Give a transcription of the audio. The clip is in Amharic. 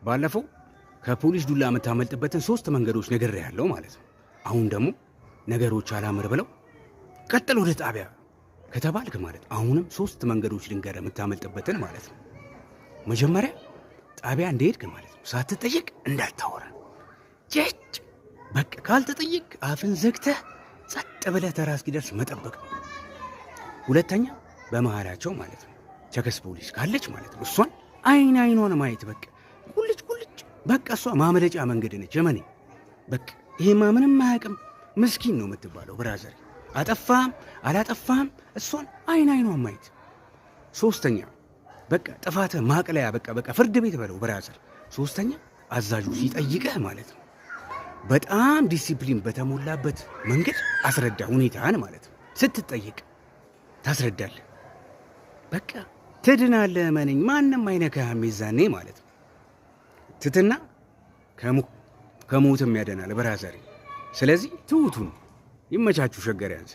ባለፈው ከፖሊስ ዱላ የምታመልጥበትን ሶስት መንገዶች ነግሬሃለሁ ማለት ነው። አሁን ደግሞ ነገሮች አላምር ብለው ቀጥል ወደ ጣቢያ ከተባልክ ማለት አሁንም ሶስት መንገዶች ልንገርህ የምታመልጥበትን ማለት ነው። መጀመሪያ ጣቢያ እንደሄድክ ማለት ነው ሳትጠየቅ እንዳታወራ፣ ጭጭ በቃ። ካልተጠየቅ አፍን ዘግተህ ጸጥ ብለህ ተራ እስኪደርስ መጠበቅ ነው። ሁለተኛ በመሃላቸው ማለት ነው ቸከስ ፖሊስ ካለች ማለት ነው እሷን አይን አይኗን ማየት፣ በቃ ቁልጭ ቁልጭ፣ በቃ እሷ ማምለጫ መንገድ ነች። እመነኝ በቃ ይሄማ ምንም አያውቅም ምስኪን ነው የምትባለው brother። አጠፋም አላጠፋም እሷን አይን አይኗን ማየት። ሶስተኛ በቃ ጥፋትህ ማቅለያ በቃ ፍርድ ቤት በለው brother። ሶስተኛ አዛዡ ሲጠይቅህ ማለት ነው በጣም ዲሲፕሊን በተሞላበት መንገድ አስረዳ ሁኔታህን ማለት ነው። ስትጠይቅ ታስረዳለህ። በቃ ትድናለህ። እመነኝ ማንም አይነካህም የዛኔ ማለት ነው። ትትና ከሞትም ያደናል brother። ስለዚህ ትሁቱን ይመቻችሁ። ሸገር ያንስ።